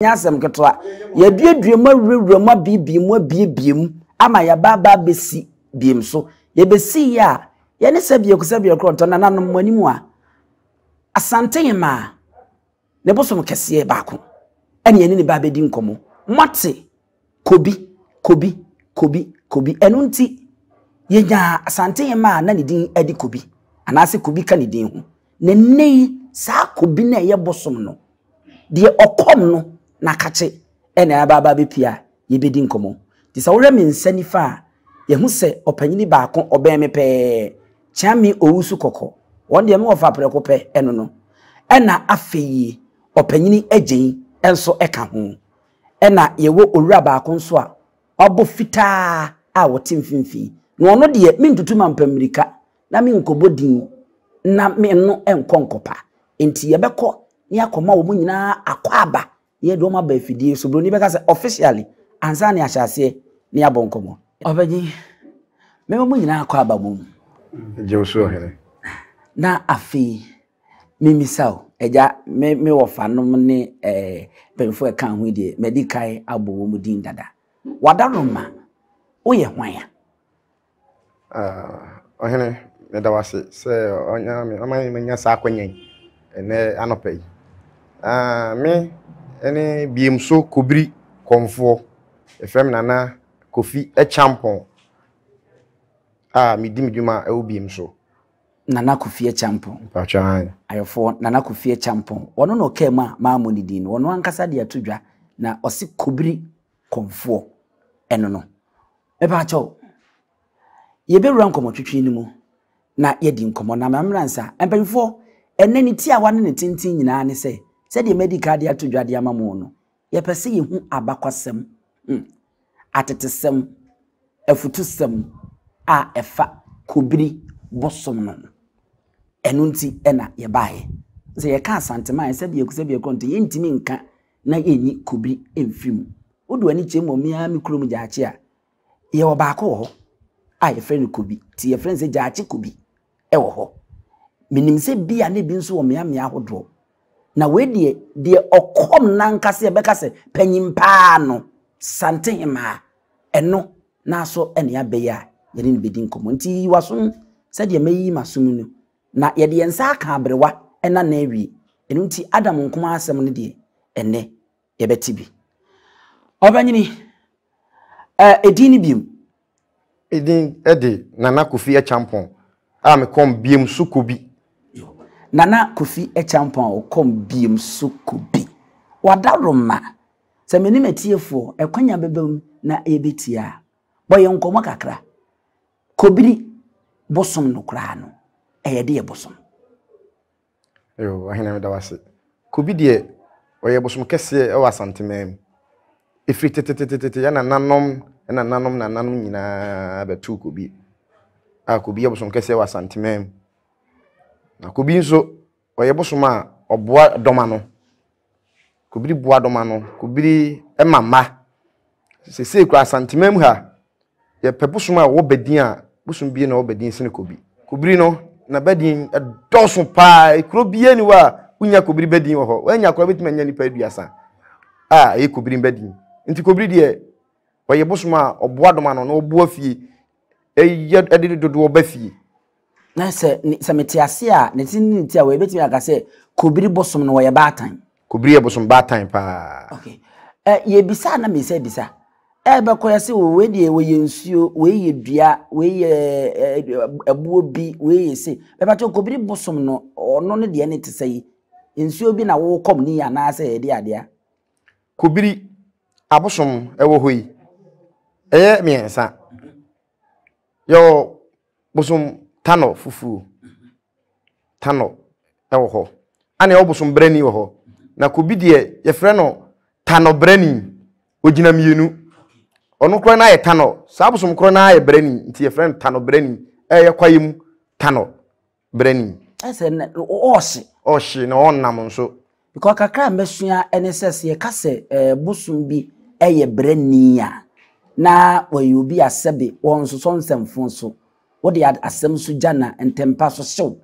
Ɛnyɛ asɛm ketewa. Yɛaduadua mu, awurawura mu, abiebie mu, abiebie mu ama yɛaba aba abɛsi biem so. Yɛbɛsi yɛ a, yɛne sɛbiako sɛbiako korɔntɔ nananom mo anim a, Asante Hemaa ne bosom kɛseɛ baako ɛne yɛne ne ba abɛdi nkɔmmɔ. Moate Kobi, Kobi, Kobi, Kobi. Ɛno nti, yɛnyaa Asante Hemaa a na ne din de Kobi, anaasɛ Kobi ka ne din ho. Na nnɛ yi, saa Kobi no a ɛyɛ bosom no, deɛ ɔkɔm no n'akakye na aba aba abɛpue a yɛbɛdi nkɔmmɔ. Nti sɛ wohwɛ me nsa nifa a, yɛhu sɛ ɔpanyini baako ɔbɛn me pɛɛ, Kyeame Owusu Kɔkɔ. Wɔn deɛ me wɔfa prɛko pɛ ɛno no. Ɛna afei yi, ɔpanyini Agyei nso ka ho. Ɛna yɛwɔ owura baako nso a wabɔ fitaa a ɔte mfimfini. Na ɔno deɛ mentutu mampammirika na menkɔbɔ din na me no nkɔ nkɔpa. Enti yɛbɛkɔ na yɛakɔma wɔn nyinaa akwaaba na yɛde wɔn aba afidie so. Buroni bɛka sɛ officially ansa na yɛahyɛ aseɛ na yɛabɔ nkɔmmɔ. Ɔpanyin, mɛma mo nyinaa akwaaba mmom. Gye wo so, ɔhene. Na afei memmisa wo, agya, me me wɔfanom ne eh, mpanyinfoɔ a ɛka ho yi deɛ, madi kan abɔ wɔn din dada. Wadaroma, woyɛ hwan a? Ah, ɔhene, meda wo ase sɛ ɔnya me ɔma manya saa akwanya yi ɛnɛ anɔpa yi. Ah, me ne Biemso Kobiri Kɔmfoɔ, yɛfrɛ me Nana Kofi Kyampɔn a medi me dwuma ɛwɔ Biemso. Nana Kofi Acheampong. Mpakyɛ ae. Ayɔfoɔ, Nana Kofi Acheampong. Ɔno na ɔkaa mu a mammɔ ne din no. Ɔno ankasa de ato dwa na ɔse Kobiri Kɔmfoɔ ɛno no. Mepaakyɛw, yɛbɛwura nkɔmmɔtwetwe no mu na yɛadi nkɔmmɔ. Na mammra nsa. Mpanyinfoɔ, ɛnnɛ ne tiawa ne ne tenten nyinaa ne sɛ, sɛdeɛ madi kan de ato dwa de ama mo no, yɛpɛ sɛ yɛhu abakwasɛm, hmm, atetesɛm, afutusɛm a ɛfa Kobiri bosom no ho. Ɛno nti na yɛbaeɛ. Sɛ yɛka Asanteman sɛbiako sɛbiako nti yɛntumi nka na yɛnyi Kobiri mfiri mu. Wode w'ani kyerɛ mu wɔ me ara me kurom Gyaakye a, yɛwɔ baako wɔ hɔ a yɛfrɛ no Kobi. Nti yɛfrɛ no sɛ Gyaakye Kobi wɔ hɔ. Menim sɛ bi a na ebi nso wɔ mmeammea ahodoɔ. Na wei deɛ, deɛ ɔkɔm n'ankasa yɛbɛka sɛ panyin paa no, Santehemaa, ɛno n'aso ne abɛ yi a yɛne no bɛdi nkɔmmɔ. Nti yi w'asom sɛdeɛ mayiyi m'asom no, na yɛde yɛn nsa aka aberewa na na awie. Ɛno nti Adam nko ara asɛm no deɛ, ɛnnɛ yɛbɛte bi. Ɔbanyini, eh, edin no biom. Edin de Nana Kofi Acheampong a mekɔm Biem so Kobi. Nana Kofi Acheampong a ɔkɔm Biem so Kobi. Wadaroma. Sɛ me ne m'atiefoɔ ɛkwanya bɛba mu na yɛbɛtie a, bɔ yɛn nkɔmmɔ kakra. Kobiri bosom no koraa no, ɛyɛ deɛ bosom? Yoo, ɔhene meda wo ase. Kobi deɛ, ɔyɛ bosom kɛseɛ wɔ Asanteman mu. Ɛfiri tetetetete, yɛn nananom, nananom, nananom nyinaa bɛtoo Kobi. A Kobi yɛ bosom kɛseɛ wɔ Asanteman mu. Na Kobi nso, ɔyɛ bosom a ɔboa dɔm ano. Kobiri boa dɔm ano. Kobiri ma mma. Seesei koraa Asanteman mu ha, yɛpɛ bosom a ɔwɔ badin a, bosom bie na ɔwɔ badin sene Kobi. Kobiri no, n'abadin dɔɔso paa. Kuro biara ni hɔ a wonya Kobiri badin wɔ hɔ. Woanya koraa wobɛtumi anya nnipa aduasa a ɛyɛ Kobiri badin. Nti Kobiri deɛ, ɔyɛ bosom a ɔboa dɔm ano na ɔboa fie, ɛyɛ ɛde dodoɔ ba fie. Na sɛ sɛ mete ase a, ne ti ne ti a wɔyɛbɛtumi aka sɛ Kobiri bosom no wɔyɛ baatan. Kobiri yɛ bosom baatan paa. Okay. Ɛ yɛbisa na mesa bisa. Ɛbɛkɔ yɛ sɛ wei deɛ wɔyɛ nsuo, wei yɛ dua, wei yɛ ɛboɔ bi, wei yɛ se. Bɛbɛkyɛ Kobiri bosom no ɔno ne deɛ ne te sɛ yi. Nsuo bi na wokɔm ni anaasɛ yɛde adeɛ. Kobiri abosom ɛwɔ hɔ yi ɛyɛ mmiɛnsa. Yɛwɔ bosom tanɔ fufuo tanɔ wɔ hɔ ana ɛwɔ bosom brani wɔ hɔ na kobi deɛ yɛfrɛ no tanɔ brani ogyina mmienu ɔno korɔ no ayɛ tanɔ saa bosom korɔ no ayɛ brani nti yɛfrɛ no tanɔ brani ɛyɛ kwaeɛ mu tanɔ brani. Ɛsɛ ɔɔhye. Ɔɔhye na ɔnam nso. Because kakra a mɛsua ne sɛ sɛ yɛka sɛ eh, bosom bi yɛ brɛni a, na wɔyɛ obi a sɛbe wɔnsosɔ nsɛmfo so, wode asɛm so gya na ntɛmpa so hyew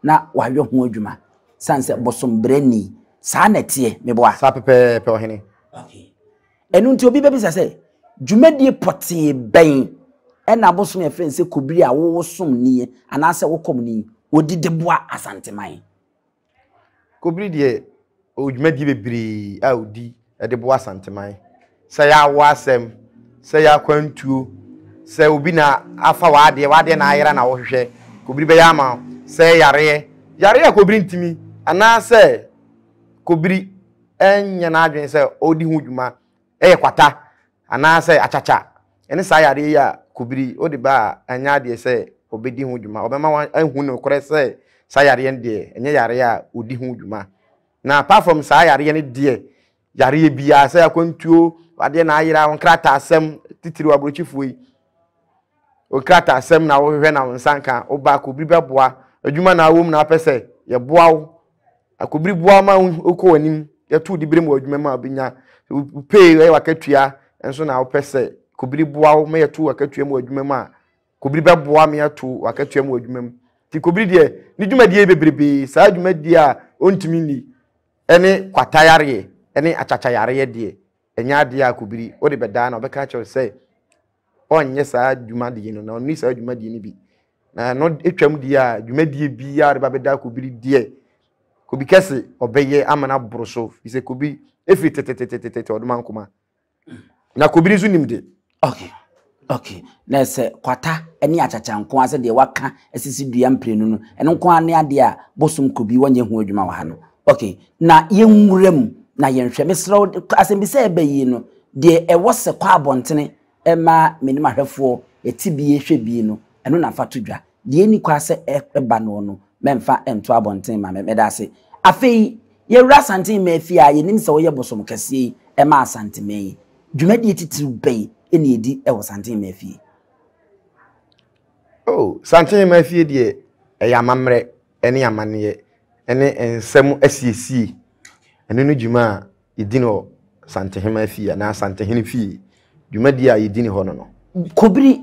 na wayɛ ho adwuma. Sane sɛ bosom brɛni, saa na ɛteɛ, meboa? Saa pɛpɛɛpɛ ɔhene. Ɛno nti obi bɛbisa sɛ, dwumadie pɔtee bɛn ɛna abosom yɛfrɛ no sɛ kobiri a wosom nie anaasɛ wokɔm ni wɔdi de boa Asanteman? Kobiri deɛ ɔwɔ dwumadie bebree a ɔdi de boa Asanteman. Sɛ ɛyɛ awoɔ asɛm, sɛ ɛyɛ akwantuo, sɛ obi na afa w'adeɛ, w'adeɛ na ayera na wohwehwɛ, kobiri bɛyɛ ama wo. Sɛ yareɛ, yareɛ a kobiri ntumi anaasɛ kobiri nyɛ n'adwene sɛ ɔredi ho dwuma yɛ kwata anaasɛ akyakya ne saa yareɛ yi a kobiri wode ba a ɛnyɛ adeɛ sɛ ɔbɛdi ho dwuma. Ɔbɛma wahu nokorɛ sɛ saa yareɛ no deɛ ɛnyɛ yareɛ a ɔdi ho dwuma. Na apart from saa yareɛ no deɛ yareɛ biara sɛ akwantuo adeɛ na ayera wo nkrataasɛm titiriw aburokyifoɔ yi wo nkrataasɛm na wohwehwɛ na wo nsa nka woba kobiri bɛboa adwuma na awom na apɛ sɛ yɛboa wo Akobiri boa ma wokɔ w'anim, yɛto wo diberem wɔ adwuma mu a wobɛnya. Wo pay ɛyɛ w'akatua nso na wopɛ sɛ kobiri boa wo ma yɛto w'akatua mu wɔ adwuma mu a, kobiri bɛboa ma yɛato w'akatua mu wɔ adwuma mu. Nti kobiri deɛ, ne dwumadie yɛ bebrebee. Saa dwumadie a ɔntumi nni ne kwata yareɛ ne akyakya yareɛ deɛ, ɛnyɛ adeɛ a kobiri wode bɛdaa na ɔbɛka akyerɛ wo sɛ ɔnyɛ saa dwumadie no na ɔnni saa dwumadie no bi. Na ɛno atwam deɛ a, dwumadie biara de ba bɛda kobiri deɛ, kobi kɛse ɔbɛyɛ ama no aboro so, fi sɛ kobi ɛfiri tetetetetete ɔdoma nkoma. Na kobiri nso nim de. Okay, okay. Na sɛ kwata ne akyakya nko ara sɛ deɛ waka asisi dua mprenu no, ɛno nko ara ne adeɛ a bosom kobi wɔnyɛ ho adwuma wɔ ha no. Okay, na yɛnwura mu na yɛnhwɛ. Mesrɛ wo, asɛmbisa a ɛba yi no, deɛ ɛwɔ sɛ kɔ abɔntene ɛma me ne m'ahwɛfoɔ yɛte bie hwɛ bie no, ɛno na fa to dwa. Deɛ ɛnni kwa sɛ ɛba noɔ no, mɛmfa nto abɔnten mma me. Meda ase. Afei, yɛwura Asante Mmaa fie a yɛnim sɛ woyɛ bosom kɛseɛ yi ma Asante mmaa yi. Dwumadie titiriw bɛn na ɛdi wɔ Sante Mmaa fie? Oh, Sante Mmaa fie deɛ, ɛyɛ amammerɛ ne amanneɛ ne nsɛm asiesie. Ɛno ne dwuma a yɛdi no wɔ Santehema fie anaa Santehene fie. Dwumadie a yɛdi no hɔ no no. Kobiri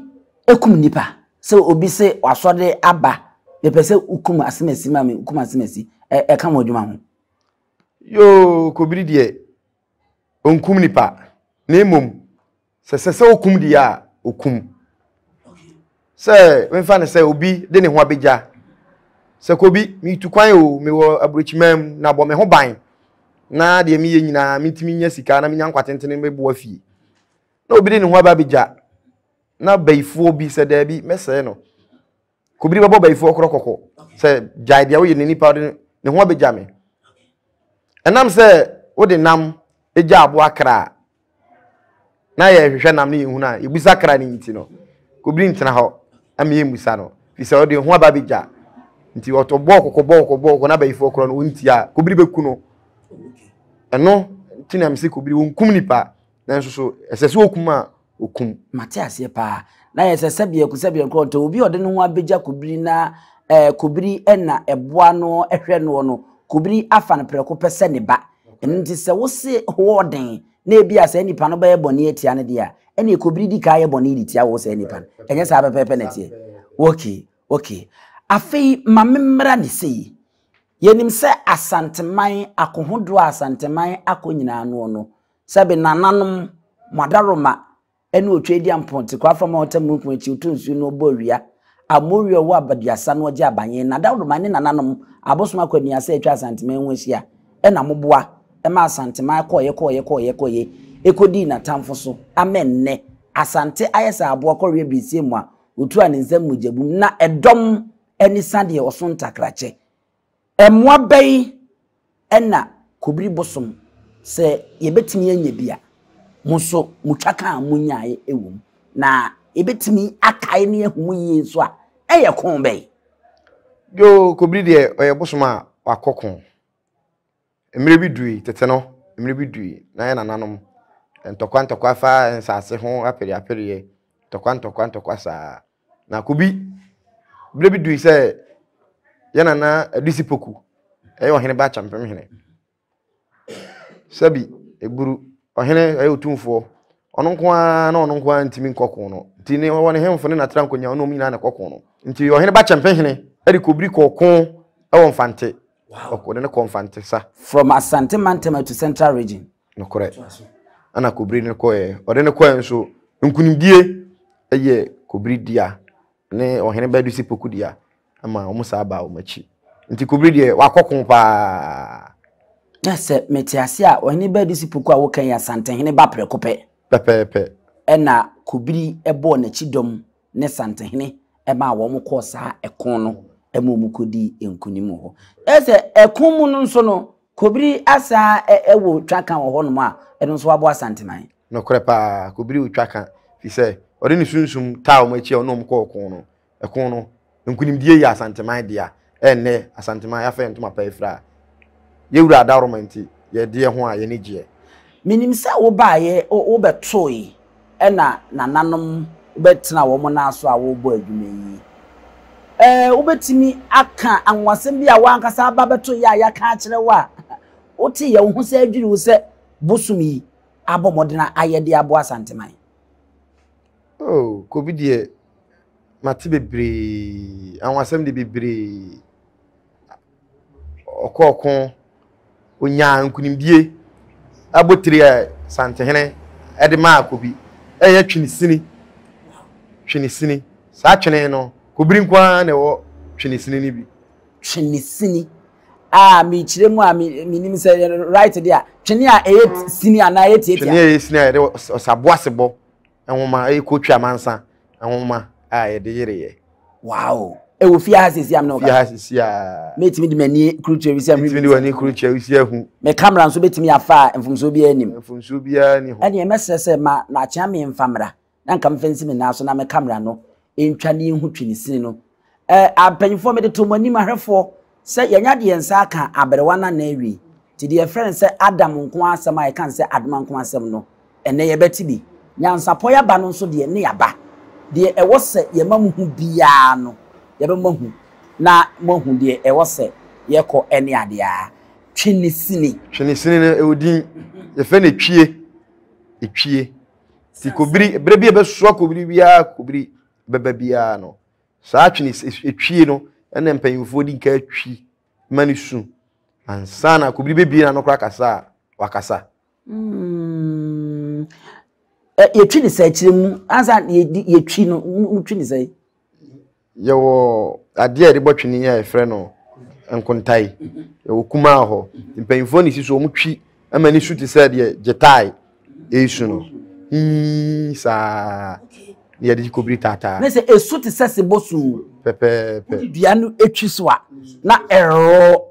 kum nnipa. Sɛ obi se wasɔre aba, mepɛ sɛ wokum asemasi ma me, wokum asemasi, ɛka mo adwuma ho? Yoo, Kobiri deɛ, ɔnkum nipa, na mmom Sɛ sɛ sɛ okum deɛ a, okum. Sɛ memfa no sɛ obi de ne ho abɛgya. Sɛ Kobi, metu kwan o, mewɔ aburokyiman mu, na bɔ me ho ban. Na deɛ meyɛ nyinaa, mentumi nya sika na menya nkwa tentene mɛboa fie. Na obi de ne ho aba abɛgya. Na bayifoɔ bi sɛ daabi, mɛsɛe no. Kobiri bɛbɔ bayifoɔ korɔ kɔkɔ sɛ gyae deɛ woyɛ ne nipa ɔde ne ho abɛgya me. Ɛnam sɛ wode nam gya aboa kra a na yɛhwehwɛ nam ne yɛhunu a yɛbusa kra no nti no kobiri ntena hɔ ama yɛmmusa no firi sɛ ɔde ho aba abɛgya nti ɔtɔ bɔɔ kɔkɔ bɔɔ kɔkɔ bɔɔ kɔkɔ na bayifoɔ korɔ no ɔnti a kobiri bɛku no. Ɛno nti na mese kobiri wɔnkum nipa nanso so ɛsɛ sɛ wɔkum a okum. Mate aseɛ paa. Na yɛ sɛ sɛbeɛ ko sɛbeɛ nkorɔ ntɛ obi a ɔde ne ho abɛgya kobiri na ɛɛ kobiri na ɛboa no hwɛ noɔ no, kobiri afa no prɛko pɛ sɛ ne ba. Ɛno nti sɛ wose hoɔden na ebi a saa nipa no bɛyɛ bɔne atia no deɛ a, ɛneɛ kobiri di kan yɛ bɔne de tia wo saa nipa no. Ɛnyɛ saa pɛpɛɛpɛ na ɛteɛ? Okay, okay. Afei ma me mmra ne sei. Yɛnim sɛ Asanteman, akohodoɔ a Asanteman akɔ nyinaa noɔ no, Sɛbe nananom, mo adaworoma ne Otweaduampɔn te kwa fam a ɔtam mununkum akyi, ɔtɔ nsuo na ɔbɔ awia, Amowie ɔwɔ abaduasa na ɔgye abanyen, N'adaworoma ne nananom, abosom akwanuasa a atwa Asanteman ho ahyia na moboa ma Asanteman kɔeɛ kɔeɛ kɔeɛ kɔeɛ kɔdii n'atamfo so ama ɛnnɛ Asante ayɛ sɛ aboa kɔreɛ birisie mu a ɔtua ne nsam mogyabum na ɛdɔm ani sa deɛ ɔso ntakrakyɛ. Mmoa bɛn na kobiri bosom, sɛ yɛbɛtumi anya bi a, mo nso mo twaka a monyaeɛ wɔ mu, na yɛbɛtumi akae ne ahu mu yie nso a, ɛyɛ ko bɛn? Yoo, kobiri deɛ ɔyɛ bosom a wakɔ ko. Mmerɛ bi dui, tete no, mmerɛ bi dui, na yɛn nananom ntɔkwa ntɔkwa fa nsase ho apereapereɛ, ntɔkwa ntɔkwa ntɔkwa saa. Na Kobi, berɛ bi dui sɛ yɛn nana Adusi Poku, ɛyɛ ɔhene ba Kyampem hene. Sɛbi, eburu, ɔhene ɛyɛ otumfoɔ, ɔno nko ara na ɔno nko ara ntumi nkɔ ko no. Nti ne ɔwɔ ne hemfo ne n'atra nkonya, ɔne wɔn nyinaa na ɛkɔ ko no. Nti ɔhene ba Kyɛmpem hene de Kobiri kɔɔ ko wɔ Mfante. Ɔde no kɔɔ Mfante sa. From Asante Mantam to Central Region. Nokorɛ. Ɛna Kobiri no kɔeɛ. Ɔde no kɔeɛ nso, nkunimdie yɛ Kobiri dea ne Ɔhene Badusi Poku dea ma wɔn saa baa wɔn akyi. Nti Kobiri deɛ wakɔ ko paa. Na sɛ mete ase a, Ɔhene Badusi Poku a woka yi Asantehene ba prɛko pɛ. Pɛpɛɛpɛ. Ɛna Kobiri bɔɔ n'akyi dɔm ne Santehene maa wɔn kɔɔ saa ɛko no ma wɔn kɔdii nkunim wɔ hɔ. Ɛsɛ ɛko mu no nso no, Kobiri asan wɔ twaka wɔ hɔnom a, ɛno nso aboa Asanteman. Nokorɛ paa, Kobiri wɔ twaka, firi sɛ ɔde ne sunsum taa wɔn akyi a ɔne wɔn kɔɔ ɔko no. Ɛko no, nkunimdie yɛ Asanteman dea. Ɛnnɛ, Asanteman yɛafa yɛn ntoma pa afira a, yɛn wura adaworoma nti, yɛde yɛn ho a yɛn ani gyeɛ. Menim sɛ wobaeɛ, wobɛtoe na nananom bɛtena wɔn nan so a wɔrebɔ adwuma yi. Ɛɛ, wobɛtumi aka anwonwasɛm bi a w'ankasa aba bɛto yɛ a yɛaka akyerɛ wo a wote yɛ wo ho sɛ adwiri wo sɛ bosom yi abɔ mmɔden ayɛ de aboa Asanteman? Oh, Kobi deɛ, mate bebree, anwonwasɛm de bebree. Ɔkɔɔ ko, ɔnyaa nkunimdie abotire a Santehene de maa Kobi. Ɛyɛ twenesini, twenesini. Saa twene no, Kobiri nko ara na ɛwɔ twenesini no bi. Twenesini a mekyerɛ mu a menim sɛ right deɛ a, twene a ɛyɛ sini anaa ɛyɛ tiatia? Twene a ɛyɛ sini a yɛde ɔsaboasebɔ nwoma ɛyɛ kotwi amansa nwoma a yɛde yereyɛ. Wow! Ɛwɔ fie ha sisi amena Fie ha sisi a. Mɛtumi de m'ani kurukyerɛ wisi ahuru. Mɛtumi de w'ani kurukyerɛ wisi ahu. Me kamera nso bɛtumi afa a mfomsoɔ biara nim. Mfomsoɔ biara ni hɔ. Ɛdeɛ mɛsrɛ sɛ ma na akyea me mfa mmra na nka mfa nsi me nan so na me kamera no ntwa ne yɛnhu twene sini no. Ɛɛ mpanyinfoɔ mede to mo anim ahwɛfoɔ sɛ yɛanya de yɛn nsa aka aberewa no anaa awie. Nti deɛ yɛfrɛ no sɛ Adam nko ara asɛm a yɛka no sɛ Adoma nko asɛm no, ɛnnɛ yɛbɛte bi. Nyansapɔ yɛaba no nso deɛ, ne yɛaba. Deɛ ɛwɔ sɛ yɛma mo hu biara no, yɛbɛma moahu, na moahu deɛ ɛwɔ sɛ yɛkɔ ne adeɛ a. Twenesini. Twenesini no, ɛwɔ din. Yɛfrɛ no etwie. Etwie. Nti kobiri, berɛ bi a ɛbɛsoa kobiri biara, kobiri bɛba biara no, saa twene, etwie no, ɛna mpanyinfoɔ di nka twi ma no su ansa na kobiri bɛbie n'ano koraa kasa a, wakasa. Mm. Yɛtwi ne sɛ akyerɛ mu ansa yɛtwi no motwi ne sɛ. Yɛwɔ adeɛ a yɛde bɔ twene a yɛfrɛ no nkontae. Yɛwɔ kumaa hɔ. Mpanyinfoɔ na esi so wɔn twi ma ne su te sɛ deɛ gyetae esu no. Hii saa na yɛde kobiri taataa. Ne sɛ esu te sɛ sebɔ su. Pɛpɛɛpɛ. Wode dua no etwi so a na ɛrɔ.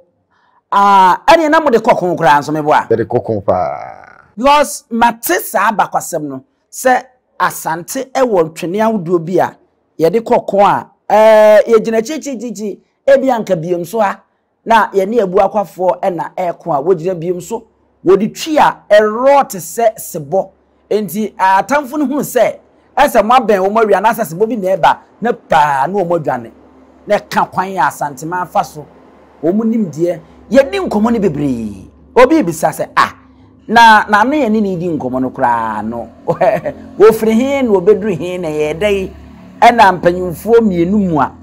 Ah, ɛneɛ na mode kɔ ko koraa nso meboa. Yɛde kɔ ko paa. Because mate saa abakwasɛm no sɛ Asante wɔ ntwene ahodoɔ bi a yɛde kɔ ko a, eh, yɛgyina akyirikyirikyirikyiri, ebia anka biom so ha na yɛne Abuakwafoɔ na ɛreko a, wɔgyina biom so, wɔde twi a ɛrɔ te sɛ sebɔ. Enti atamfo no hunu sɛ ɛsɛ moabɛn wɔn awie anaasɛ sebɔ bi na ɛreba na paa na wɔn adwane. Na ɛka kwan a Asanteman fa so, wɔn nimdeɛ. Yɛdi nkɔmmɔ no bebree. Obi rebisa sɛ, ah, na na ano yɛne no redi nkɔmmɔ no koraa no, wɔfiri he na wɔbɛduru he na ɛyɛɛ dɛn ɛna mpanyimfoɔ mmienu mua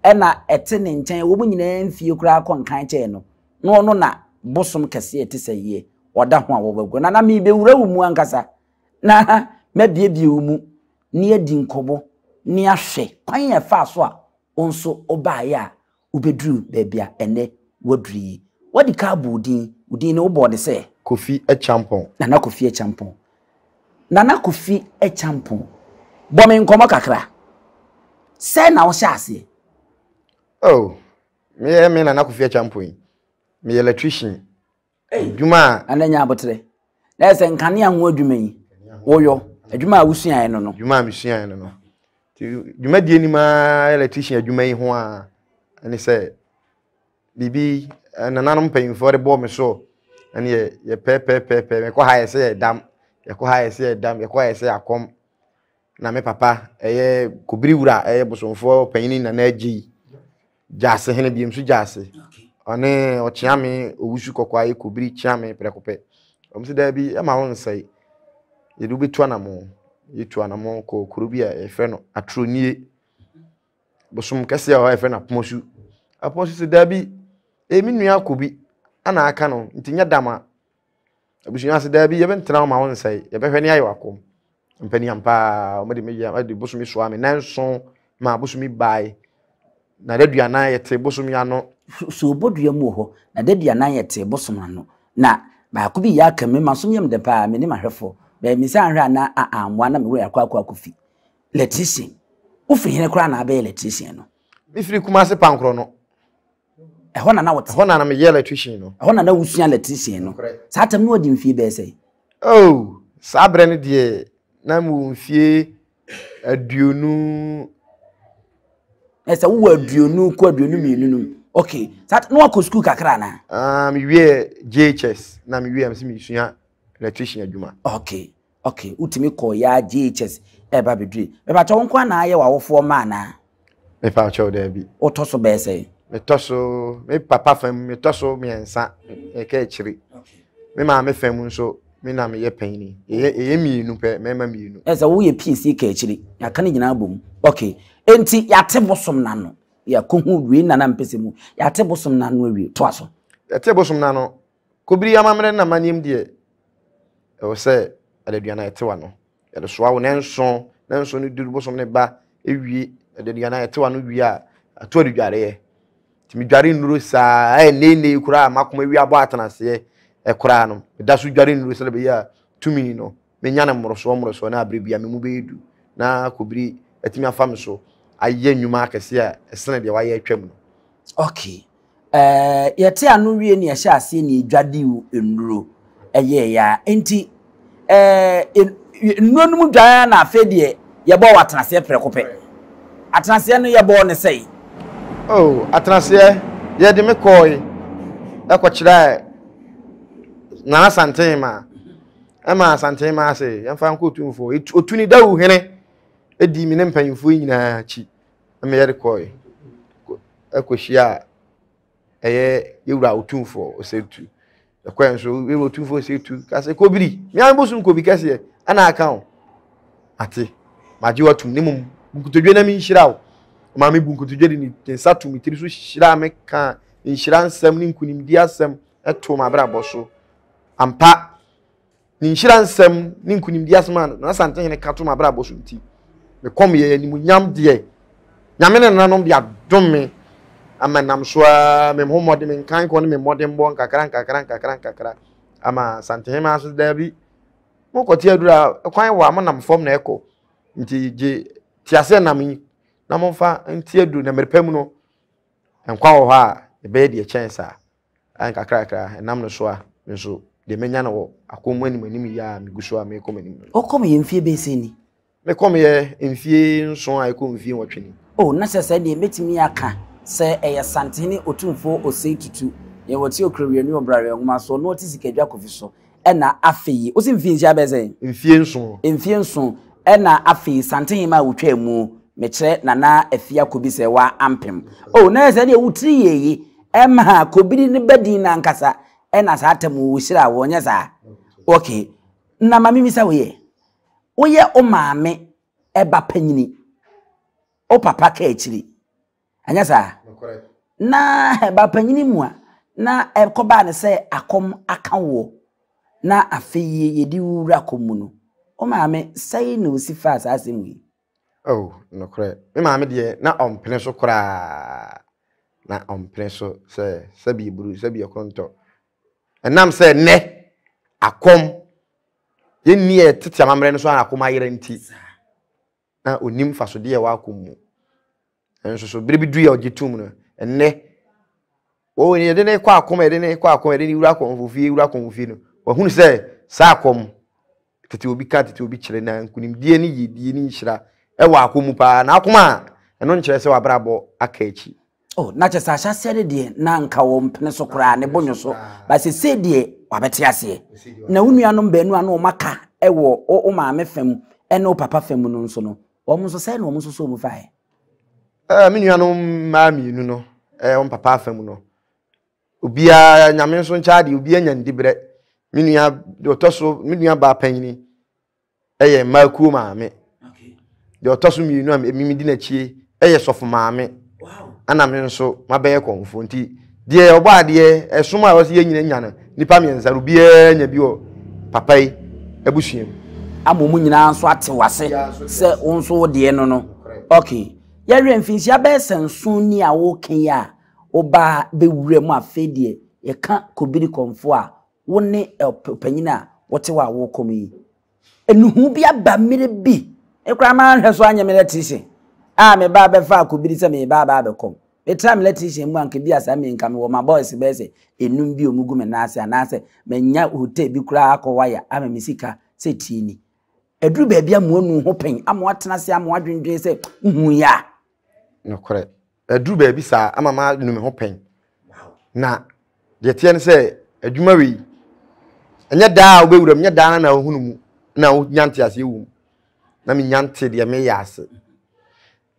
ɛna ɛte ne nkyɛn, wɔn nyinaa mfie koraa kɔ nkan kyɛɛ no, na ɔno na bosom kɛseɛ ɛte sɛ yie ɔda ho a wɔbɛgo. Na na merebɛwura wo mu ankasa na mabiebie wo mu na yɛadi nkɔmmɔ na yɛahwɛ kwan a ɛfaa so a wo nso wobaeɛ a wobɛduru baabi a ɛnnɛ woaduru yi. Woadi ka abɔ wo din, wo din no wobɔɔ no sɛ? Kofi Acheampong. Nana Kofi Acheampong. Nana Kofi Acheampong, bɔ me nkɔmmɔ kakra. Sɛn na wohyɛ aseɛ? Oh, meyɛ me Nana Kofi Acheampong yi, meyɛ electrician. Adwuma a. Nana nya aboterɛ. Na yɛ sɛ nkanea ho adwuma yi woyɔ adwuma a wosuaeɛ no no. Adwuma a mesuaeɛ no no. Nti dwumadie nim ara electrician adwuma yi ho a ɛne sɛ biribi nananom mpanyinfoɔ de bɔɔ me so ɛne yɛ yɛpɛɛpɛɛpɛɛpɛ mekɔ ha yɛ sɛ yɛdam yɛkɔ ha yɛ sɛ yɛdam yɛkɔ ha yɛ sɛ yɛakɔm na me papa ɛyɛ kobiri wura ɛyɛ bosomfoɔ panyini nana agye yi gyaase hene bi nso gyaase ɔne ɔkyeame owusu kɔkɔɔ ayɛ kobiri kyeame prɛko pɛ wɔn sɛ daabi ɛma wo nsɛe yɛde wobɛtu anamo yɛtu anamo kɔ kuro bi a yɛfrɛ no atronie bosom kɛseɛ a yɛfrɛ no apomasu apomasu sɛ daabi ɛyɛ me nua akɔ bi ana aka no nti nyɛ dama. Abusua ase daabi yɛbɛntena hɔ ma wo nsɛe yɛbɛhwɛ ne ayɛ wakɔm. Mpani ampa ara wɔde me yɛ de bosome soa me nanson ma bosome bae na daduanan yɛte bosome ano. So bodua mu wɔ hɔ na daduanan yɛte bosom ano na baako bi yɛ aka me masom yam dɛ paa me ne mahwɛfoɔ bɛɛ me nsa anhwɛ a na ammoa na me werɛ akɔ akɔ akɔfi electrician wofiri hene koraa na abɛyɛ electrician no. Mefiri Kumase Pankorɔ no. Ɛhɔ na na wote. Ɛhɔ na na meyɛ electrician no. Ɛhɔ na na wosua electrician no. Saa tam no wadi mfie bɛyɛ sɛn? Oh, saa berɛ no deɛ na mewɔ mfie aduonu. Ɛsɛ wowɔ aduonu kɔ 22 no mu. Okay, saa na wakɔ sukuu kakra anaa? Ah, mewie JHS na mewie a mesɛ mesua electrician adwuma. Okay. Okay, wotumi kɔɔ yaa JHS ɛba bɛdure. Mepakyɛ wo nko na ayɛ w'awofoɔ mma anaa? Mepakyɛw daabi. Wotɔ so bɛyɛ sɛn? Metɔ so, me papa fam metɔ so mmiɛnsa, meka akyiri. Me maame fam nso, me na meyɛ panyini. Yɛyɛ yɛyɛ mmienu pɛ, mmarima mmienu. Ɛsɛ woyɛ piesie ka akyiri, yɛaka ne nyinaa bom. Okay, enti yɛate bosom no ano, yɛakɔhu wei nana mpɛsɛ mu, yɛate bosom no ano awie, toa so. Yɛte bosom no ano, Kobiri amammerɛ ne amanneɛm deɛ, ɛwɔ sɛ adaduanan ɛtew ano. Yɛde soa wo nanson, nanson no duru bosom ne ba ewie, adaduanan ɛtew ano wie a, ato adudwareɛ. Nti medware nnuro saa, ɛyɛ nnɛnnɛ koraa makoma awie abɔ atenaseɛ ɛkoraa no, meda so dware nnuro sɛdeɛ ɛbɛyɛ a tumi no, menya no mmorosoɔ mmorosoɔ na aberɛ bia me mu bɛyɛ du na kobiri atumi afa me so ayɛ nnwuma akɛseɛ a ɛsene deɛ wayɛ atwam no. Okay. Ɛɛ, yɛte ano wie ne yɛhyɛ aseɛ ne yɛdwa de nnuro ɛyɛɛyɛ a, nti ɛɛ nnuro no mu dwan na afei deɛ yɛbɔɔ wɔ atenaseɛ prɛko pɛ. Atenaseɛ no yɛbɔɔ ne sɛe. Oh, atenaseɛ yɛde me kɔɔe ɛkɔkyerɛɛ Nana Santema ɛma Santema ase yɛmfa nkɔ Otumfoɔ. Otuni Dawu hene ɛdi me ne mpanyinfoɔ yi nyinaa akyi. Ɛma yɛde kɔe kɔhyiaa ɛyɛ yɛwura Otumfoɔ Osei-Tutu. Yɛkɔɛ nso yɛwura Otumfoɔ Osei-Tutu ka sɛ Kobiri, me ara bosom Kobi kɛseɛ ɛna aka o. Mate, magye watum ne mmom bu nkotodwe na menhyira wo. Ɔmaa me bu nkotodwe de ne nsa to me tiri so hyiraa me kaa nhyira nsɛm ne nkunimdi asɛm too m'abrabɔ so. Ampa, Ne nhyira nsɛm ne nkunimdi asɛm a n'Asantehene ka to m'abrabɔ so nti, me kɔm yɛ animuonyam deɛ Nyame ne nananom de adom me ama nam so ara me ho mmɔden me nkankɔ ne me mmɔdenbɔ nkakra nkakra nkakra nkakra ama Asantehene so daabi mokɔte aduru a kwan wɔ a monam fam na ɛkɔ nti gye te aseɛ nam yi na momfa nte aduru na mmerɛ pa mu no nkwa wɔ hɔ a ɛbɛyɛ deɛ kyɛn saa. A Nkakrankakra, ɛnam no so a, me nso, deɛ manya no wɔ akɔm mu anim anim yi a megu so a merekɔ m'anim no. Wokɔm yɛ mfie bɛyɛ sɛn ni? Mekɔm yɛ mfie nson a ɛkɔ mfie nwɔtwe ni. Oh, na kyerɛ sɛ deɛ mɛtumi aka sɛ ɛyɛ Santehene Otumfoɔ Osei Tutu, deɛ ɔte Okurowiani Ɔbraweɛ Nwoma so, ɔno ɔte Sikadwa Kofi so, Ɛna afei, wose mfie nhyia bɛyɛ sɛn? Mfie nson. Mfie nson. Ɛna afei, Santehema a wotwaa mu, mekyerɛ Nana Afia Kobi sɛ wa ampem. Oh, na yɛ sɛ deɛ wo tiri yɛ yi, ɛma Kobiri ne ba din no ankasa, ɛna saa tam wo hyira wo, nyɛ saa? Okay. Na ma mimisa wo yɛ, woyɛ wo maame ɛba panyini, wo papa ka akyiri, Anyɛ saa? Na ɛbaa panyini mu a, na ɛkɔbaa no sɛ akɔm aka woɔ, na afei yɛde wo wura kɔm mu no, wo maame sɛe na ɔsi faa saa asɛm yi? Oh, nokorɛ. Me maame deɛ, na ɔmpene so koraa. Na ɔmpene so sɛ sɛbi eburu, sɛbi ɛkorontɔ. Ɛnam sɛ nnɛ akɔm, yɛnni yɛ tete amammerɛ no so a akɔm ayera nti. na ɔnim mfasodeɛ a ɛwɔ akɔm mu. Nanso so berɛ bi duru a ɔgye tom no, ɛnnɛ wɔn yɛde ne kɔ akɔm, yɛde ne kɔ akɔm, yɛde ne wura akɔmfo fie, wura akɔmfo fie no, wɔahunu sɛ saa akɔm tete obi ka tete obi kyerɛ na nkunimdie ne yiedie ne nhyira ɛwɔ akɔm mu paa na akɔm a ɛno nkyerɛ sɛ wabrabɔ aka akyi. Oh, na kyɛ sɛ ahyɛaseɛ no deɛ na anka wɔmpene so koraa ne bo nwo so ba sesei deɛ wabɛte aseɛ na wo nuanom baanu a na wɔn aka wɔ wo maame fa mu ne wo papa fa mu no nso no wɔn nso sɛn na wɔn nso so wɔn faeɛ. Ɛɛ me nuanom mmaa mmienu no ɛɛ wɔn papa afa mu no obiara nyame nso nkyɛ adeɛ obiara nya ne dibrɛ me nua deɛ ɔtɔ so me nua baa panyini yɛ mmaa kuo maame. Deɛ ɔtɔ so mmienu a mimi di n'akyie yɛ sɔfo maame. Ɛna me nso mabɛyɛ kɔnfoɔ nti deɛ ɔbɔ adeɛ ɛsom a ɔsɛ yɛn nyina nya no nipa mmiɛnsa no obiara nya bi wɔ papa yi abusua mu. Ama wɔn nyinaa nso ate w'ase sɛ wo nso wo deɛ no no. Okay. Yɛhwɛ mfinhyia bɛyɛ sɛ nson ni a woka yi a wobaa bɛwura mu afei deɛ yɛka Kobiri Kɔmfoɔ a wo ne ɔpanyin a wote hɔ a wokɔm yi. Nnuhu bi aba mmerɛ bi. Me koraa manhwɛ so anyɛ me electrician a mebaa bɛfaa Kobiri sɛ meba aba abɛkɔm. Metra me electrician mu a anka bi a saa mmere nka mewɔ ma boys bɛyɛ sɛ enum bi a wɔgu me nan ase anaasɛ manya hotel bi koraa akɔ wire ama me sika sɛ tie ni. Aduru baabi a moanu ho pɛn ama woatena ase ama woadwendwen sɛ wohu yɛ a. Nokorɛ, aduru baabi saa ama manu me ho pɛn. Na deɛ teɛ ne sɛ adwuma wei, ɛnyɛ daa a wobɛwura mu, nyɛ daa na wohunu mu na wonya nteaseɛ wɔ mu. Na menya nte deɛ meyɛ ase.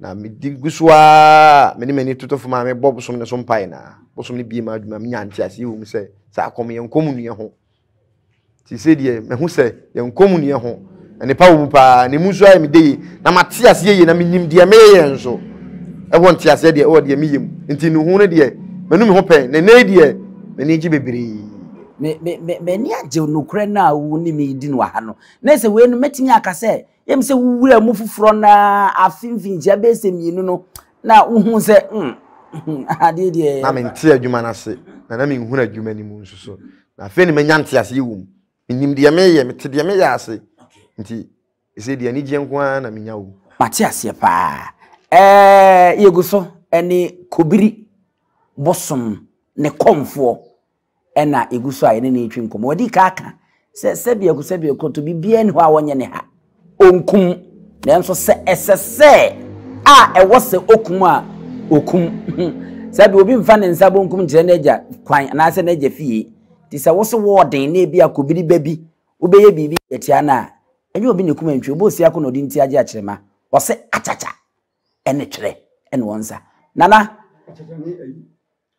Na medi gu so ara mede m'ani toto fam a mebɔ bosom no so mpae na bosom no bie m'adwuma menya nteaseɛ wɔ mu sɛ sɛ akɔm yɛn nkɔm nnuɛ ho nti sɛ deɛ mahu sɛ yɛn nkɔm nnuɛ ho nnepa wɔ mu paa na emu nso ayɛ me de yie na mate aseɛ yie na menim deɛ meyɛ nso ɛwɔ nteaseɛ deɛ ɛwɔ deɛ meyɛ mu nti nuhu no deɛ manu me ho pɛn na ɛnɛ deɛ m'ani gye bebree. Me me me m'ani agye nokorɛ no a wo ne me di no wɔ ha no na sɛ wei no mɛtumi aka sɛ Yɛm sɛ wo wura mu foforɔ no ara afe mfinhyia bɛyɛ sɛ mmienu no na wohu sɛ mm, adeɛ deɛ. Na mente adwuma no ase na na menhunu adwuma no mu nso so. Na afei na manya nteaseɛ wɔ mu. Menim deɛ meyɛ, mete deɛ meyɛ ase. Nti ɛsɛ deɛ anigyeɛ nko ara na menya wɔ mu. Mate aseɛ paa. Ɛɛ yɛgu so ɛne Kobiri bosom ne kɔmfoɔ ɛna egu so a yɛne no retwe nkɔmmɔ. Wadi ka aka sɛ sɛbiako sɛbiako to biribiara nni hɔ a wɔnyɛ ne ha. Onkum, nanso sɛ ɛsɛ sɛ a ɛwɔ sɛ okum a, okum. Sɛbi obi mfa ne nsa bonkum nkyerɛ n'agya kwan anaasɛ n'agya fie. Nti sɛ wo so wɔɔden na ebi akobiri ba bi, wobɛyɛ biribi atia no a, ɛnyɛ obi na ekum antwi, obi osi ako na ɔde nti agye akyerɛma. Ɔse akyakya ɛne twerɛ ɛne wɔn nsa. Nana.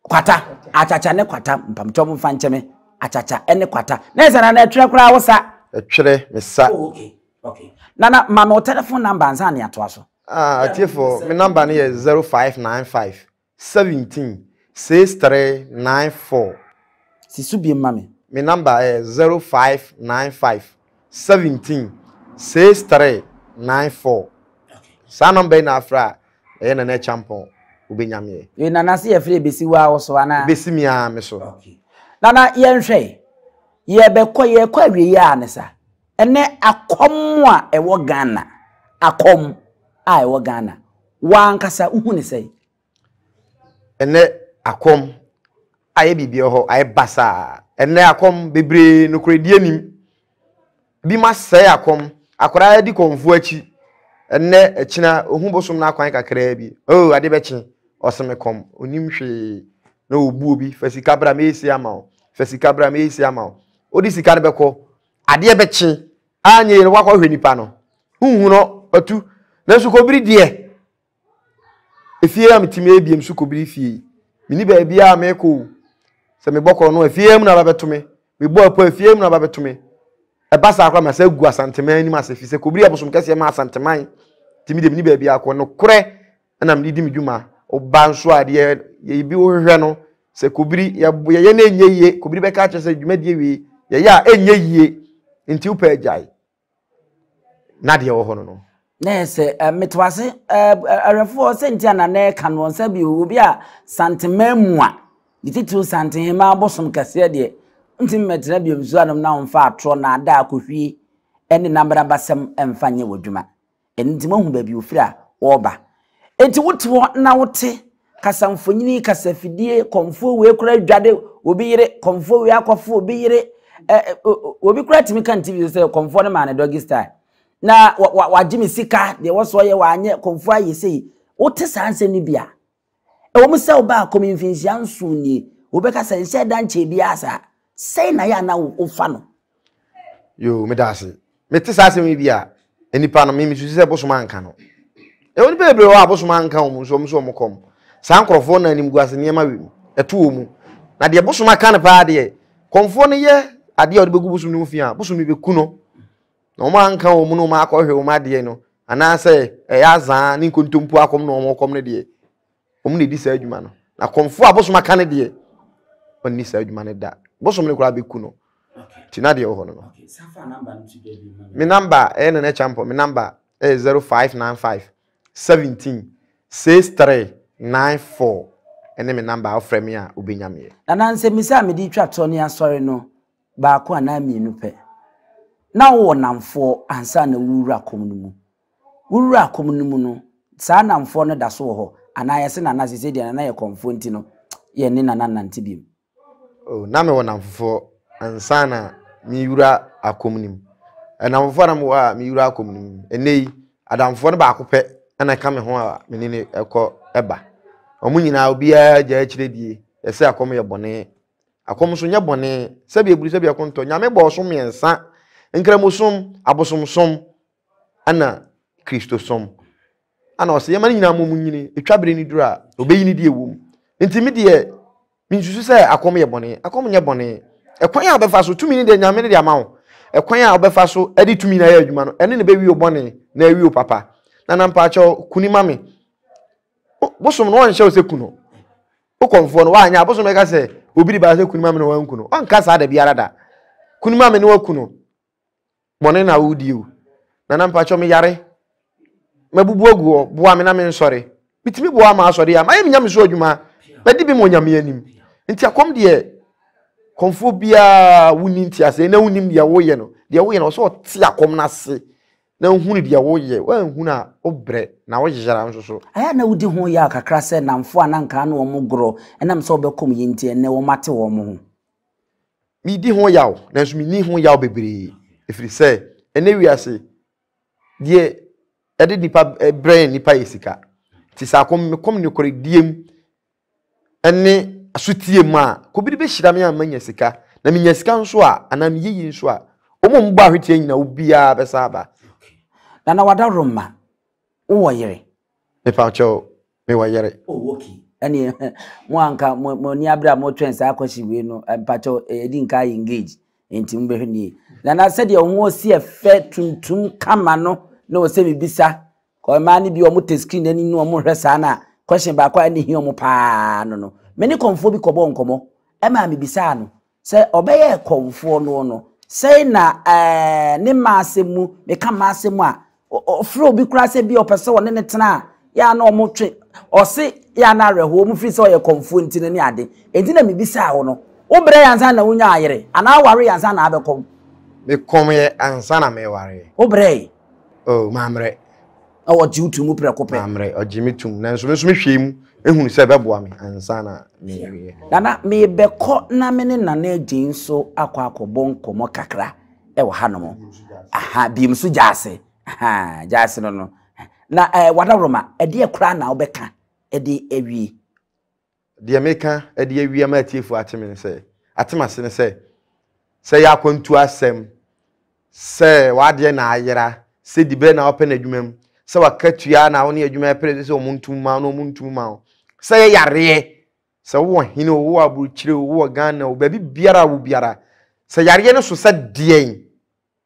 Kwata, akyakya ne kwata, mpamkyɛw momfa nkyɛ me, akyakya ne kwata. Na ɛsɛ nana ɛtwerɛ koraa wo sa. Ɛtwerɛ me sa. Oh, okay, okay. Nana, ma me wo telephone number ansa ne atoa so. Ah, atiefo, me number no yɛ 0595 17 6394. Si so biem ma me. Me number yɛ 0595 17 6394. Saa number yi na afrɛ a, Ɛyɛ Nana Acheampong wobɛnya meɛ. Wei Nana se yɛfrɛ ɛbɛsi wo ara wo so anaa? Ɛbɛsi me ara me so. Okay. Nana yɛnhwɛ, yɛbɛkɔ yɛkɔ awieɛ a ne sa. Ɛnɛ akɔm a ɛwɔ Ghana, akɔm a ɛwɔ Ghana, wo ankasa wohu ne sɛn? Ɛnɛ akɔm ayɛ biribi wɔ hɔ, ayɛ basaa. Ɛnɛ akɔm bebree nokorɛdie nim. Binom asɛe akɔm. Akwadaa di kɔmfoɔ akyi. Ɛnnɛ, ɛkyena, ɔhu bosom no akwan kakraa bi. Oh, ade bɛkye. Ɔse me kɔm. Ɔnim hwee. Na ɔbu obi. Fa sika bra, mɛyɛ sei ama wo. Fa sika bra, mɛyɛ sei ama wo. Wode sika no bɛkɔ. Adeɛ bɛkye. Anyɛ yie no, woakɔhwɛ nipa no. Wonhu no, watu. Nanso kɔbiri deɛ, Efie a mete mu ebiem so kɔbiri fie yi. Menni baabiara a mekɔ o. Sɛ mebɔ korɔ no efie mu na aba bɛto me. Mebɔ apo efie mu na aba bɛto me. Ɛba saa koraa masa agu Asanteman anim ase fi sɛ kɔbiri abosom kɛseɛ ma Asanteman. Nti me deɛ menni baabiara kɔ. Nokorɛ na mede di me dwuma. Woba nso a deɛ yɛbi wohwehwɛ no sɛ kɔbiri yɛyɛ no ɛnyɛ yie. Kɔbiri bɛka akyerɛ sɛ dwumadie wei yɛyɛ a ɛnyɛ yie. Nti wopɛ agyae. na deɛ ɛwɔ hɔ no no. Na yɛ sɛ eh, meto ase eh, awɛfoɔ sɛ nti a na na ɛka no sɛ bi obi a santeman mu a ne titiriw santehema abosom kɛseɛ deɛ ntumi mmɛtena bio nsuo anom na wɔmfa atorɔ na ada akɔhwie ne nabrabasɛm mfa nyɛ w'adwuma. Ɛno nti moahu baabi ofiri a ɔreba. Enti wote hɔ na wote kasamfonin, kasafidie, kɔmfoɔ wei koraa dwade obi yere, kɔmfoɔ wei akɔfo obi yere. Ɛ obi koraa tumi ka ne TV so sɛ kɔmfoɔ no maa ne doggy style. Na wagye me sika, deɛ ɛwɔ so ɔyɛ wanyɛ, kɔmfoɔ ayɛ sei. Wote saa nsɛm no bi a, ɛwɔ mu sɛ wobaa kɔm mfinhyia nson nie, wobɛka sɛ nhyɛ da nkyɛɛ biara saa. Sɛn na yɛ a na wofa no? Yoo, meda ase. Mete saa asɛm yi bi a, nnipa no, me mesusu sɛ bosom anka no. Ɛwɔ nnipa bebree hɔ a bosom anka wɔn nso wɔn nso wɔn kɔm. Saa nkurɔfoɔ na animguase nneɛma wɔ mu, ɛto wɔn mu. Na deɛ bosom aka no paa deɛ, kɔmfoɔ no yɛ adeɛ a ɔde bɛgu bosom no ho fi a, bosom no bɛku no. Na wɔn anka wɔn no wɔn akɔhwɛ wɔn adeɛ no, anaasɛ ɛyɛ azaa ne nkontompo akɔm na wɔn kɔm no deɛ, wɔn na ɛdi saa adwuma no. Na kɔmfoɔ a bosom aka no deɛ, ɔnni saa adwuma no da. Bosom no koraa bɛku no. Nti na deɛ wɔ hɔ no no. Me number ɛyɛ Nana Kyampɔn, me number ɛyɛ 0595 17 6394 ɛne me number a wofrɛ me a wobɛnya meɛ. Nana nsɛmmisa a mede retwa toɔ ne asɔre no baako anaa mmienu pɛ. Na wowɔ nnamfoɔ ansa na worewura kɔm no mu. Worewura kɔm no mu no, saa nnamfoɔ no da so wɔ hɔ anaa yɛse Nana seesei deɛ Nana yɛ kɔmfoɔ nti no yɛne Nana nnante bio? Oh, na mewɔ nnamfofoɔ ansa na mewura akɔm no mu. Nnamfofoɔ a na mewɔ a mewura akɔm no mu. Ɛnnɛ yi, adamfoɔ no baako pɛ na ɛka me ho a me ne no kɔ ba. Wɔn nyinaa obiara gya akyire die. Yɛsɛ akɔm yɛ bɔne. Akɔm nso nyɛ bɔne. Sɛbi eburu sɛbi ɛkontɔ. Nyame bɔɔ so mmiɛnsa. Nkramosom, abosomsom, ɛna Kristosom. Ana ɔsɛ yɛma no nyinaa mmom nyini, ɛtwa bere no duru a, ɔbɛyi ne deɛ ɛwɔ mu. Nti me deɛ, mensusu sɛ akɔm yɛ bɔne. Akɔm nyɛ bɔne. Ɛkwan a wobɛfa so, tumi no deɛ Nyame no de ama wo. Ɛkwan a wobɛfa so de tumi no ayɛ adwuma no, ɛno na ɛbɛwie wo bɔne na awie wo papa. Nana mpaakyɛw, kuni ma me. Bosom no ɔnhyɛ wo sɛ ku no. Wo kɔmfoɔ no, woanyɛ a, bosom bɛka sɛ obi de baa sɛ kuni ma me na wanku no. Ɔnka saa da biara da. Kuni ma me na waku no. Bɔne na wodi o. Nana mpakyɛw me yare. Mabubu agu hɔ, boa me na me nsɔre. Metumi boa ma asɔre a, mayɛ me nyame so adwuma. Madi bem wɔ nyame anim. Nti akɔm deɛ, kɔmfoɔ biara wonni nteaseɛ na wonim deɛ woyɛ no. Deɛ woyɛ no, ɔsɛ ɔte akɔm no ase na wohunu deɛ woyɛ. Woanhunu a, wobrɛ na woyera nso so. Ɛyɛ a na wodi ho yaw kakra sɛ nnamfo a na anka ne wɔn gorɔ ɛnam sɛ wɔbɛkɔm yi nti ɛnnɛ wɔate wɔn ho. Medi ho yaw, nanso menni ho yaw bebree, ɛfiri sɛ ɛnɛ wiase deɛ ɛde nipa brɛ nipa yɛ sika. Nti sɛ akɔm mekɔm nokorɛdie mu ɛne asotie mu a, kɔbi de bɛhyira me a manya sika. Na menya sika nso a, anaa meyɛ yie nso a, wɔn a wɔbɔ ahweteɛ nyina obiara bɛsa aba. Nana Wadaroma, wowɔ yere? Mepakyɛw, mewɔ yere. Oh okay. Ɛne mo anka mo mo ani abere a motwɛn saa question wei no mpakyɛw yɛdi nka ayɛ engage nti mobɛhwɛ nie. Nana sɛdeɛ wo ho si ɛfɛ tuntum kama no na wɔ sɛ mebisa kɔ mmaa no bi wɔn te screen anim no wɔn hwɛ saa na question baako a ɛne hia wɔn paa no no. Me ne kɔmfoɔ bi kɔbɔɔ nkɔmmɔ ɛmaa mebisaa no Sɛ ɔbɛyɛɛ kɔmfoɔ noɔ no, sɛn na ɛɛ ne mma asɛm mu, meka mma asɛm mu a, ɔfrɛ obi koraa sɛ bi ɔpɛ sɛ ɔne ne tena a, yɛ a na ɔmo twe, ɔse yɛ a na awerɛhoɔ, ɔmo firi sɛ ɔyɛ kɔmfoɔ nti no ne ade. Enti na mebisaa wo no, wo brɛɛ ansa na wonyaa yere, anaa wowaree ansa na abɛkɔm? Mekɔmeɛ ansa na mewareɛ. Wo brɛe? Oh, mammerɛ. Na ɔgye wo to mu prɛko pɛ. Mammerɛ, ɔgye me tom. Nanso me nso mehwɛɛ mu ehunu sɛ ɛbɛboa me ansa na mewie. Nana, merebɛkɔ na me ne Nana Adjei nso akɔ akɔbɔ nkɔmmɔ kakra wɔ hanom. Aha, biem nso gyaase. Aha, gyaase no no. Na eh, Wadaworoma, ɛdeɛ koraa na wobɛka de awie? Deɛ meka de awie ama atiefoɔ ate me ne sɛ, ate m'ase ne sɛ, sɛ ɛyɛ akwantuo asɛm, sɛ w'adeɛ na ayera, sɛ diberɛ na wopɛ no adwuma mu, sɛ w'akatua na wo ne adwuma ɛpere sɛ wɔn ntum ma wo na wɔn ntum ma wo, sɛ ɛyɛ yareɛ, sɛ wowɔ hene o, wowɔ aburokyire o, wowɔ Ghana o, baabi biara a wɔ biara, sɛ yareɛ no so sɛ deɛn,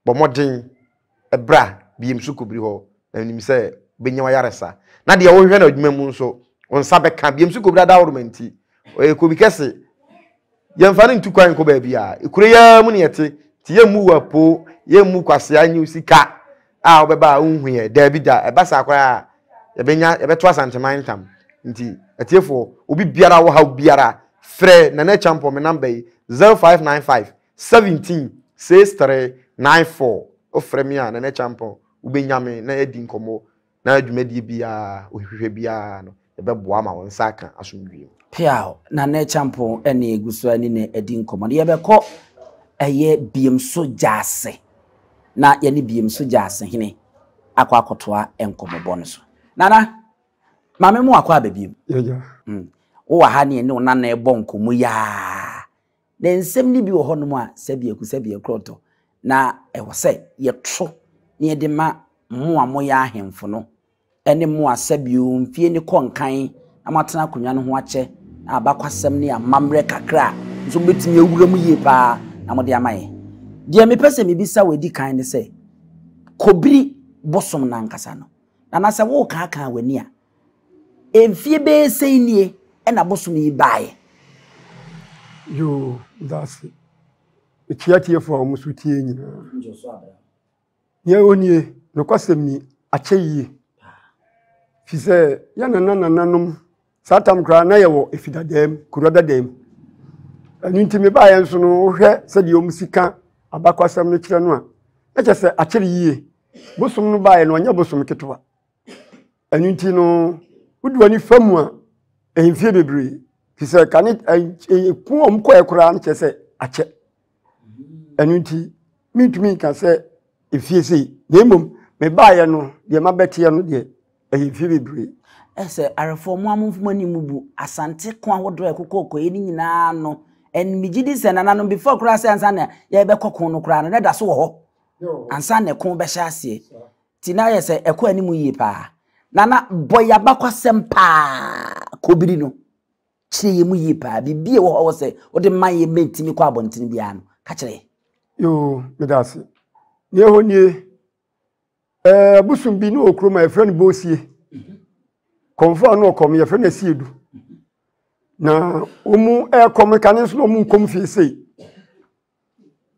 Bɔ mmɔden bra biem so kɔbiri hɔ, na menim sɛ wobɛnya w'ayaresa. Na deɛ wohwehwɛ no adwuma mu nso, wo nsa bɛka. Biem so kɔbiri adaworoma nti, ɔyɛ kobi kɛse. Yɛmfa no ntu kwan nkɔ baabi a, kuro yi ara mu ne yɛte, nti yɛmmu wo apoo, yɛmmu kwasea nyi wo sika a wobɛba a wonhu yɛ. Daabi da, ɛba saa koraa a, yɛbɛnya, yɛbɛto Asanteman ntam. Nti, atiefoɔ, obi biara a ɔwɔ haw biara, frɛ Nana Acheampong me number yi, 0595 17 63 94 Wofrɛ me a, Nana Acheampong, wobɛnya me na yɛadi nkɔmmɔ na dwumadie biara, ohwehwɛ biara no, yɛbɛboa ma wo nsa aka asomdwoeɛ mu. Peaw, Nana Acheampong ne yɛgu so ne no adi nkɔmmɔ no. Yɛbɛkɔ ɛyɛ Biemso Gyaase na yɛne Biemso Gyaase hene akɔ akɔtoa nkɔmmɔbɔ no so. Nana, Maame mo akɔ aba bio. Yɛgya. Wowɔ ha ne yɛne wo nana ɛbɔ nkɔmmɔ yi ara. Na nsɛm no bi wɔ hɔnom a, sɛbiaku sɛbiakurɔtɔ, na ɛwɔ sɛ yɛto na yɛde ma mo a moyɛ ahemfo no ne mo a sɛbio mfie no kɔ nkan na moatena akonnwa no ho akyɛ na abakwasɛm ne amammerɛ kakra a nso mobɛtumi awura mu yie paa na mode ama yɛn. Deɛ mepɛ sɛ mebisa wo adi kan ne sɛ, Kobiri bosom no ankasa no, Nana sɛ worekaakaa w'ani a, Mfie bɛyɛ sɛn nie na bosom yi baeɛ? Yoo, medase. Mekyia atiefoɔ a wɔn nso tie nyinaa. Nea ɛwɔ nie, nokwasɛm ni, akyɛ yie. Fi sɛ yɛn nana nananom saa tam koraa na yɛwɔ efi dadaa mu, kuro dadaa mu. Ɛno nti mebaeɛ nso no, wohwɛ sɛdeɛ wɔn si ka abakwasɛm no kyerɛ no a, na kyerɛ sɛ akyɛre yie. Bosom no baeɛ no, ɔnyɛ bosom ketewa. Ɛno nti no, wode w'ani fa mu a, ɛyɛ mfie bebree. Fi sɛ kane ɛko a wɔkɔɛ koraa no kyerɛ sɛ akyɛ. Ɛno nti, mentumi nka sɛ efie sei. Na mmom, mebaeɛ no, deɛ mabɛteɛ no deɛ, ɛyɛ mfie bebree. Ɛsɛ arefoɔ mo a momfa mo ani mmubu Asante ko ahodoɔ a ɛkokɔɔkɔeɛ no nyinaa no, and megye di sɛ nananom before koraa sɛ ansa na yɛbɛkɔ ko no koraa no, na ɛda so wɔ hɔ ansa na ɛko bɛhyɛ aseɛ. Nti na ayɛ sɛ ɛkɔ anim yie paa. Nana, bɔ yɛn abakwasɛm paa, kobiri no. Kyerɛ yɛn mu yie paa. Biribi a ɛwɔ hɔ a ɛwɔ sɛ wode ma yɛn ma ɛtumi kɔ abɔntene biara no, ka kyerɛ yɛn. Yoo, meda ase. Nea ɛwɔ nie, ɛɛ bosom bi ne wɔ kurom a yɛfrɛ no Bosie. Kɔmfo a na ɔkɔm yɛfrɛ no Asiedu. Na wɔn ɛrekɔm kane nso na wɔn nkɔm fie sei.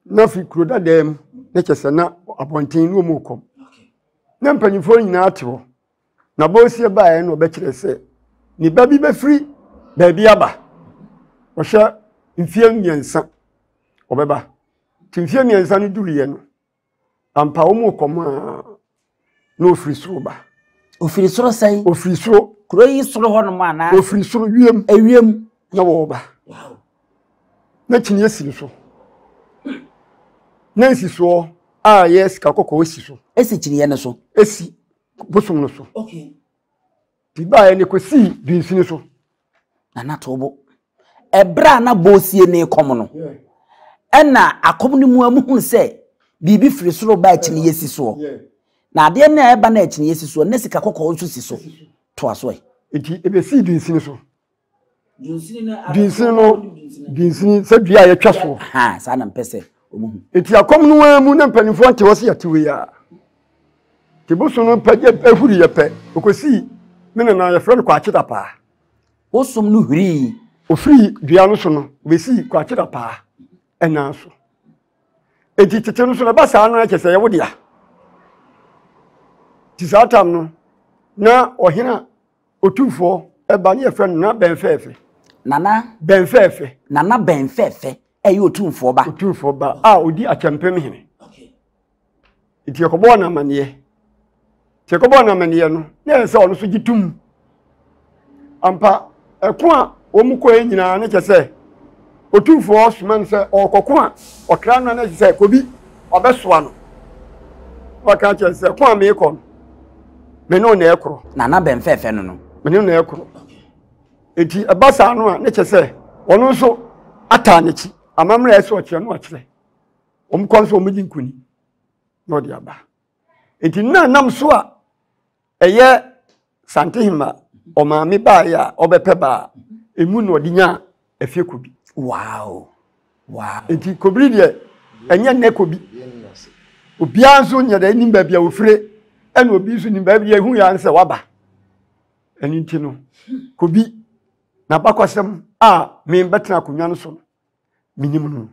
Na fi kuro dadaa mu ne kyɛ sɛ na abɔnten ne wɔn rekɔm. Na mpanimfoɔ nyinaa te hɔ. Na Bosie baeɛ na ɔbɛkyerɛ sɛ ne ba bi bɛfiri baabi aba. Ɔhyɛ mfeɛ mmiɛnsa ɔbɛba. Nti mfeɛ mmiɛnsa no duruiɛ no, ampa wɔn rekɔm a na ofiri soro ba. Ofiri soro sɛn? Ofiri soro. Kuro yi soro hɔ nom anaa? Ofiri soro wiem. Ewiem. Na wɔreba. Wow. Na kyiniiɛ si no so. Na nsisoɔ a ɛyɛ sika kɔkɔɔ si so. Esi kyiniiɛ no so. Esi bosom no so. Okay. Ti baeɛ no kɔsii dunsini so. Nana Tobo. Ɛberɛ a na Bosie ne rekɔm no, ɛna akɔm no mu a muhunu sɛ biribi firi soro ba akyiniiɛ si soɔ. Na adeɛ no a ɛba no akyiniiɛ si soɔ, na sika kɔkɔɔ nso si so. Toa so ɛ. Nti ɛbɛsii dunsini so. Dunsini no, dunsini sɛ dua a yɛtwa soɔ. Ha, saa na mpɛ sɛ wɔn hu. Nti akɔm no ara mu na mpanimfoɔ nte hɔ sɛ yɛte wei a. Nti bosom no pɛ ehuri yɛ pɛ, ɔkɔsii me nana yɛfrɛ no Kwakye Dapaa. Bosom no hurii. Ɔfirii dua no so no, ɔbɛsii Kwakye Dapaa ɛnan so. Enti tete no so no ɛba saa no kyɛ sɛ ɛyɛ wo dea. Nti saa tam no, na ɔhene a Otumfoɔ ba ne yɛfrɛ no Nana Bɛnfɛɛfɛ. Nana. Bɛnfɛɛfɛ. Nana Bɛnfɛɛfɛ ɛyɛ Otumfoɔ ba. Otumfoɔ ba a odi Akyɛmpem hene. Nti yɛkɔbɔɔ no amaneɛ. Nti yɛkɔbɔɔ no amaneɛ no, na ɛyɛ sɛ ɔno nso gye tom. Ampa, ɛko a wɔn kɔɛ nyinaa ne kyɛ sɛ Otumfoɔ soma no sɛ ɔrekɔko a ɔkra no na kyɛ sɛ kɔbi ɔbɛsoa no. Waka kyerɛ sɛ ko a meekɔ no, me ne wo na ɛkorɔ. Nana bɛn fɛɛfɛ no no. Me ne wo na ɛkorɔ. Eti ɛba saa no a ne kyɛ sɛ ɔno nso ataa n'akyi amammerɛ a ɛsɛ ɔkyerɛ no ɔkyerɛ. Wɔn kɔ nso wɔn di nkoni na ɔde aba. Eti nna nam so a ɛyɛ Santehima ɔmaame baeɛ a ɔbɛpɛ baa emu na ɔde nyaa Afie Kobi. Wow. Wow. Eti Kobiri deɛ ɛnyɛ nnɛ Kobi. Obiara nso nyɛ dɛ nim baabi a ofire ɛna obi nso nim baabi a ehu yɛ sɛ waba. Ɛno nti no Kobi n'abakɔsɛm a me bɛtena akonnwa no so no menim no.